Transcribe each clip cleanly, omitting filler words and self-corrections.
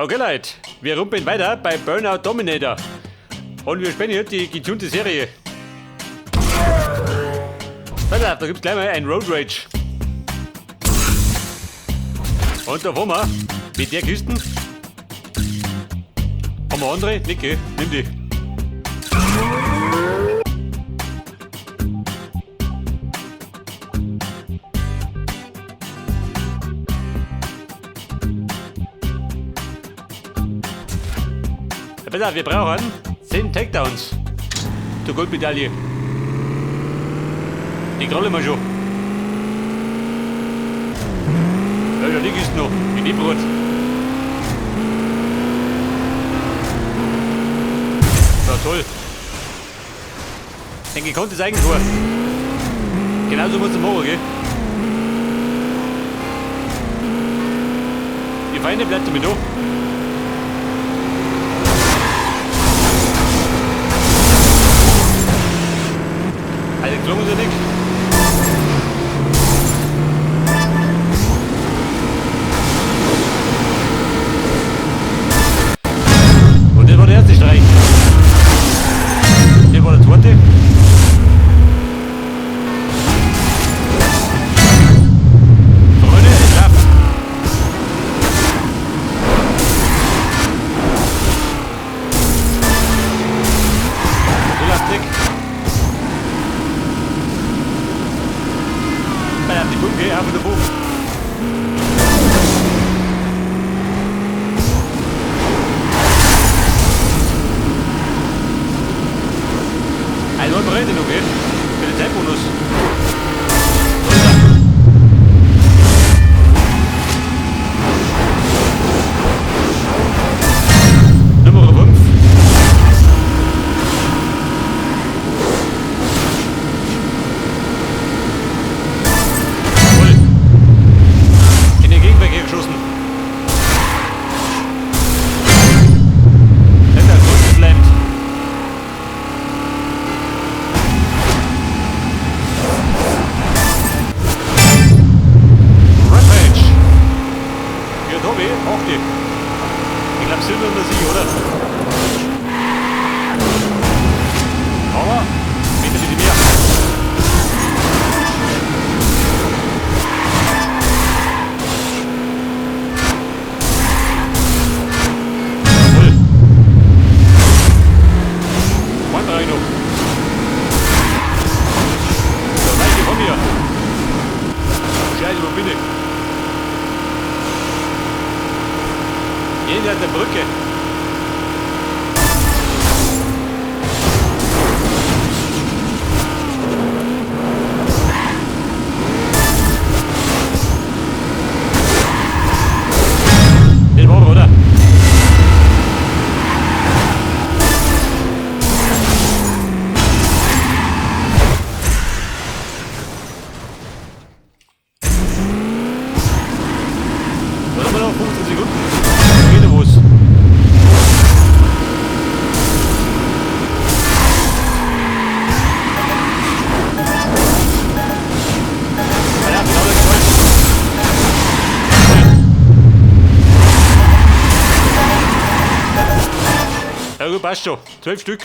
Okay Leute, wir rumpeln weiter bei Burnout Dominator. Und wir spielen hier die getunte Serie. Pass auf, da gibt's gleich mal ein Road Rage. Und da fahren wir mit der Kisten. Haben wir andere? Nicke, nimm die. Ja, pass auf, wir brauchen 10 Takedowns zur Goldmedaille. Die krallen wir schon. Ja, ja, die ist noch. Die Brot. Ja, toll. Ein gekonntes Eigentor. Genauso muss es machen, gell? Die Feinde bleibt damit da. Also gelungen sie nicht. Und das war der erste Streich. Das war der zweite. Freunde, es klappt. So läuft nicht. Bei der Bunke, auf der Buch. Also wollen wir reden noch, gell? Für den Zeitbonus. So ist er. Nummer 5. Jawohl. In den Gegenverkehr geschossen. Netter Grund gebleibt. Rampage. Ja, Tobi, auch die. Ich glaub, Silber unter sich, oder? Aber, mit ein bisschen mehr. Jawohl. One drei noch. Da weiche von mir. Scheiße, wo bin ich? Jenseits der Brücke. Das war er, oder? Was haben wir noch? 15 Sekunden. Da geht noch was. Ah ja, genau das gewollt. Ja gut, passt schon. 12 Stück.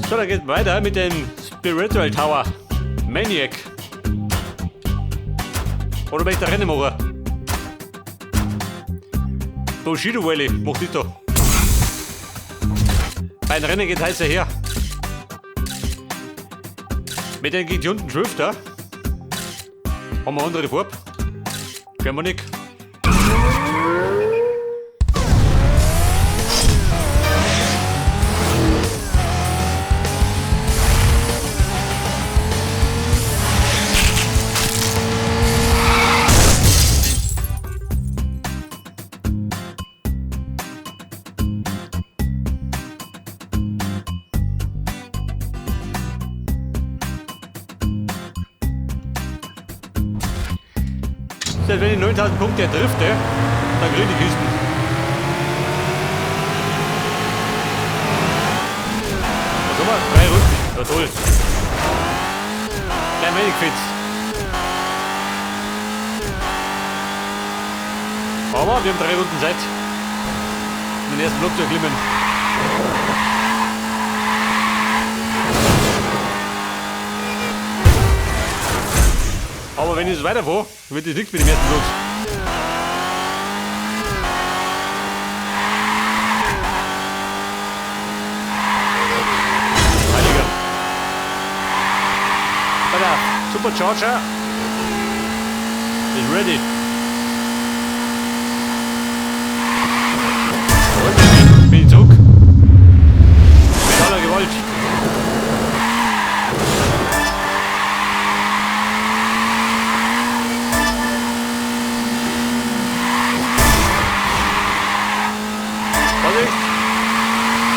So, dann geht's weiter mit dem Spiritual Tower. Maniac. Oder möchte ich da Rennen machen? Bushido Valley, macht das da. Bei den Rennen geht heißer her. Mit den getunten Drifter haben wir andere Farbe. Können wir nicht. Selbst wenn ich 9000 Punkte drifte, dann krieg ich die Kisten. Was haben wir? 3 Runden. Ja, toll. Klein wenig gefetzt. Aber wir haben 3 Runden Zeit, um den ersten Block zu erklimmen. Aber wenn ich so weiterfahre, wird das nichts mit dem ersten Platz. Heiliger. Pass auf, Supercharger is ready. Und bin ich zurück. Mit aller Gewalt. Vorsicht!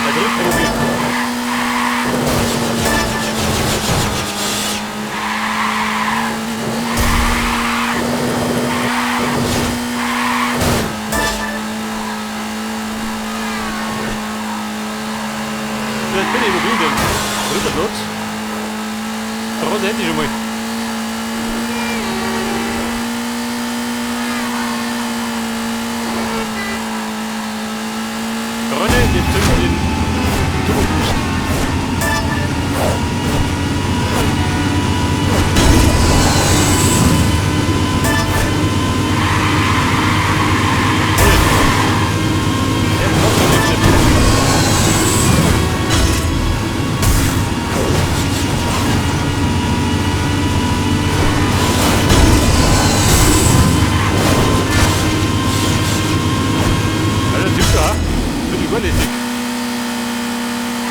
Der Driftprofi. Jetzt bin ich, wo bin ich denn? Dritter Platz. Trotz hätte ich schon mal. Freunde, jetzt zünden wir den Turbo Boost.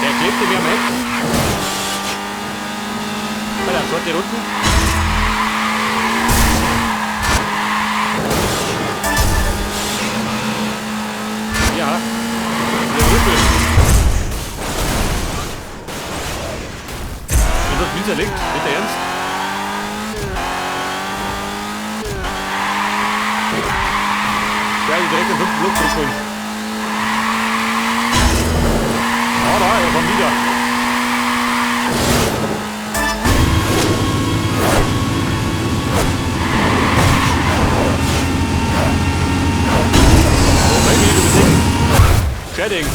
Der klebte mir am Heck. Alter, zweite Runden. Ja, der Rüppel. Wenn das Winter liegt, wird der ernst? Ja, ich direkt den 5. Block zurückholen. Aber er kommt wieder. Oh, Baby, du bist eng. Gescheit eng.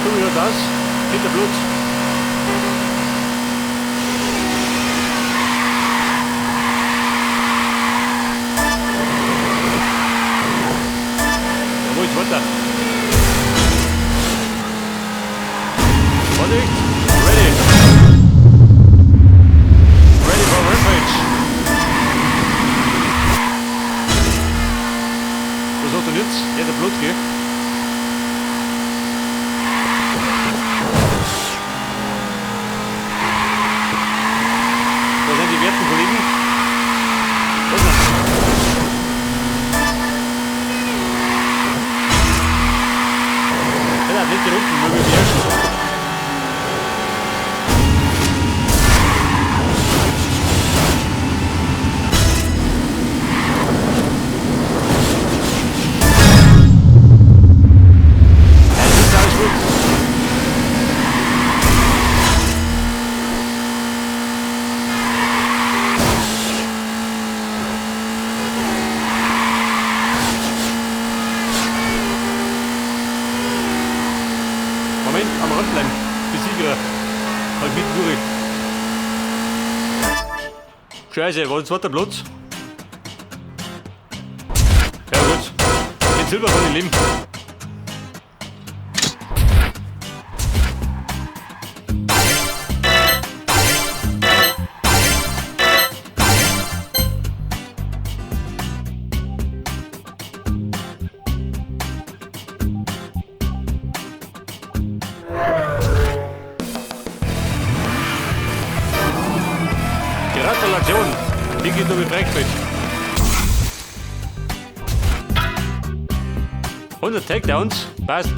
So, wie das? Hinter Blut. Jawohl, zweiter. Vorsicht! Ready! Ready for Rampage! Was hast du denn jetzt? Ja, der Blut, gell? Wo sind die werten Kollegen? Da sind sie. Ja, letzte Runden, nur wir beherrschen. Es ist alles gut. Moment, am Rand bleiben. Besieger. Halt mit durch. Scheiße, war ein zweiter Platz? Ja gut. Den Silber kann ich leben. Gratulation! Die geht nur mit Breakfast. 100 Takedowns, passt.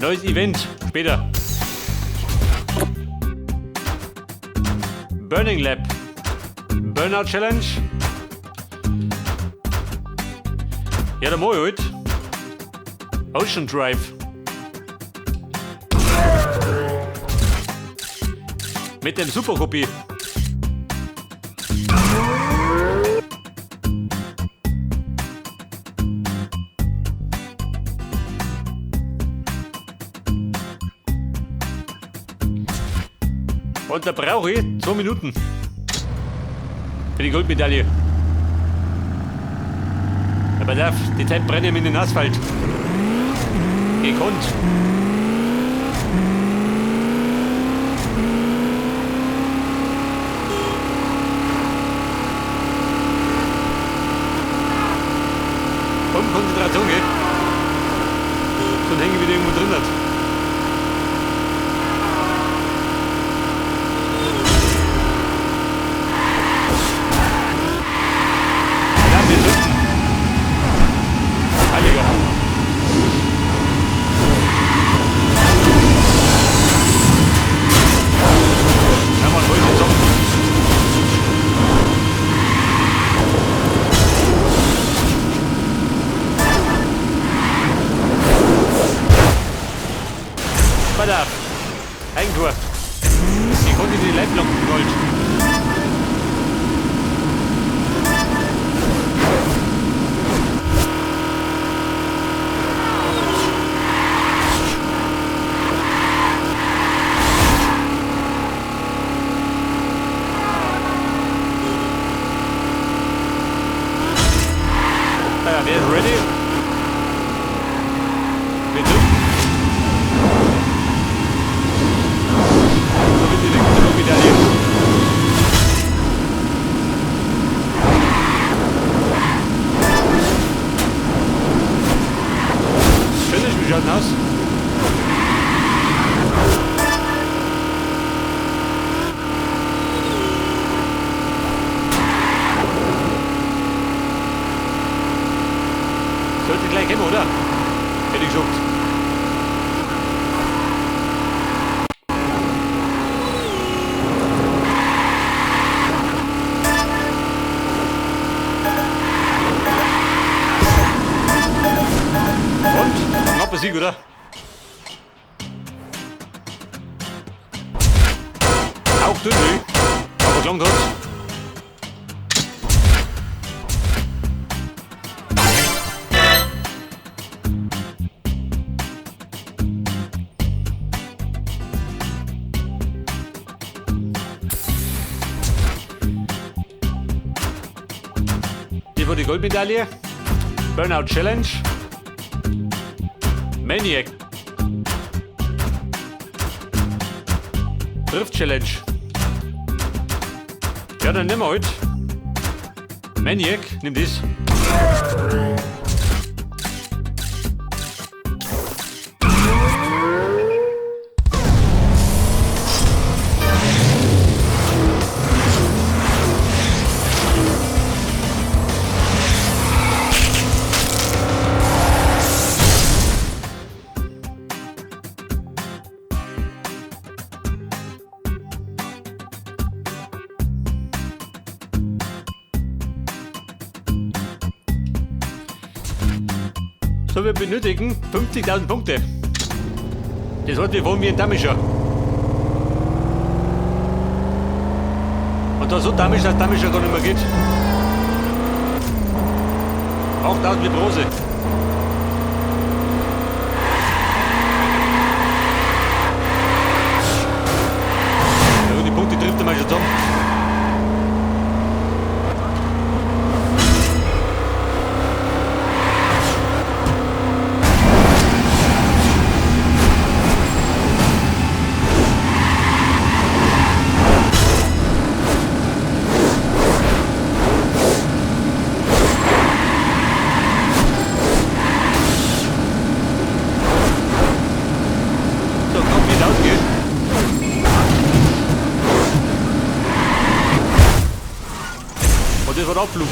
Neues Event, später. Burning Lab. Burnout Challenge. Ja, da mach ich halt. Ocean Drive. Mit dem Super Guppy. Und da brauche ich 2 Minuten für die Goldmedaille. Aber darf die Zeit brennen in den Asphalt. Gekonnt. Komm, Konzentration, gell? Sonst hänge ich wieder irgendwo drin. Hat. Ja, wir sitzen. Heiliger. Ja, man, hol den Socken. Pass auf. Eigentor. Ich konnte die Leitplanken knallt. Naja, wer ist ready? Wir drücken. So wird die nächste Medaille. Schön, wie schaut denn aus? Sollte gleich kommen, oder? Hätte ich gesagt. Und? Knapper Sieg, oder? Auch dünn, aber gelangt hat's. Hier war die Goldmedaille. Burnout Challenge. Maniac. Drift Challenge. Ja, dann nehmen wir halt. Maniac, nimm das. So, wir benötigen 50.000 Punkte. Das heißt, wir wollen wie ein Damischer. Und da so damisch, dass Damischer gar nicht mehr geht. 8.000 wie Brose. Ja, die Punkte trifft er mal schon zusammen. war der Abflug.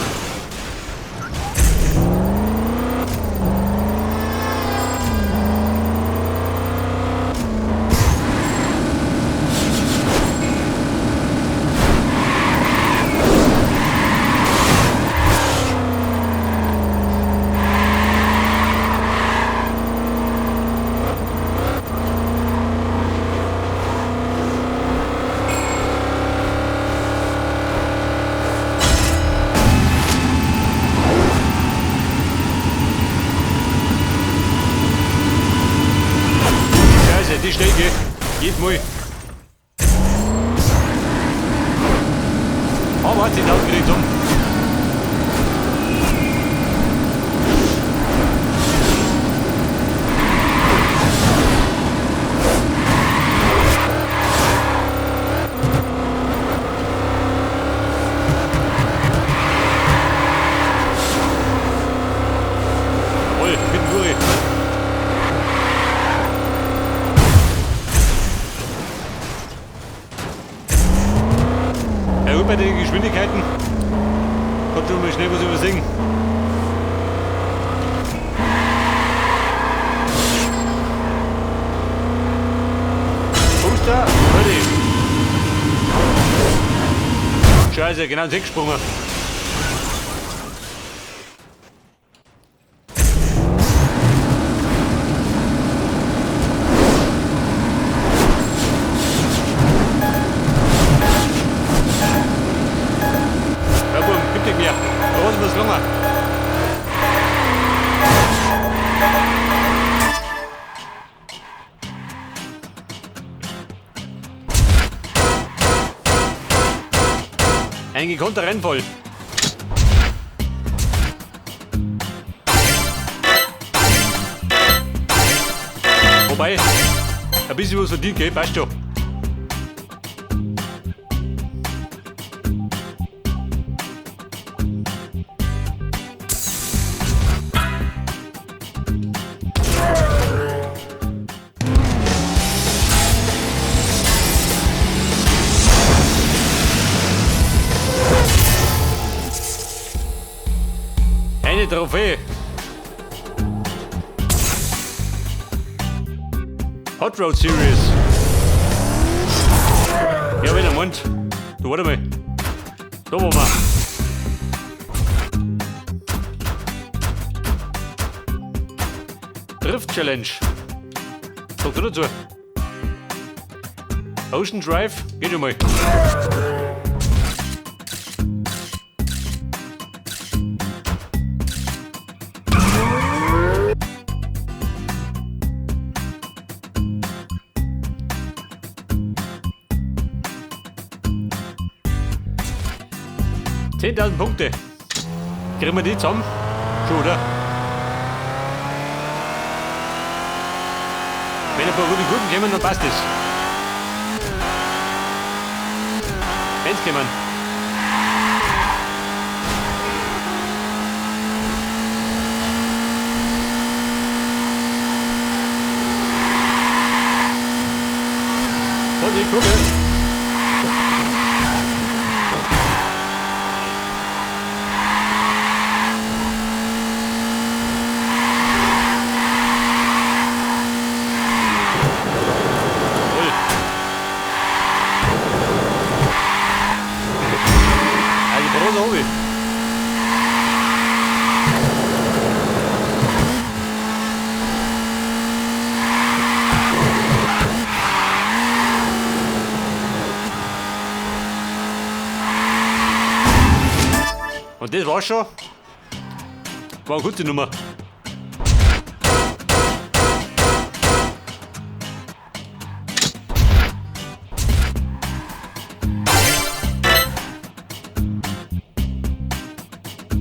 Scheiße, die Stecke. Geht mal. Aber hat sich ausgeregt um. Jawohl, mitten durch. Ja gut, bei den Geschwindigkeiten konnte man mal schnell was übersehen. Booster, ready. Scheiße, genau ins Heck gesprungen. Ja, Bum, gib dich mir. Da ist was länger. Ein gekonnter Rennvoll. Wobei, ein bisschen was verdient, gell? Passt schon. Eine Trophäe. Hot Rod Series. Ja, wenn er meint. Du, warte mal. Da waren wir. Drift Challenge. Sag du dazu. Ocean Drive, geht schon mal. 10.000 Punkte. Kriegen wir die zusammen? Schon, oder? Wenn ein paar gute Gurken kommen, dann passt das. Wenn's kommen. Vorsicht, Kurve. Jawohl. Also großer Hobby. Und das war's schon. War eine gute Nummer.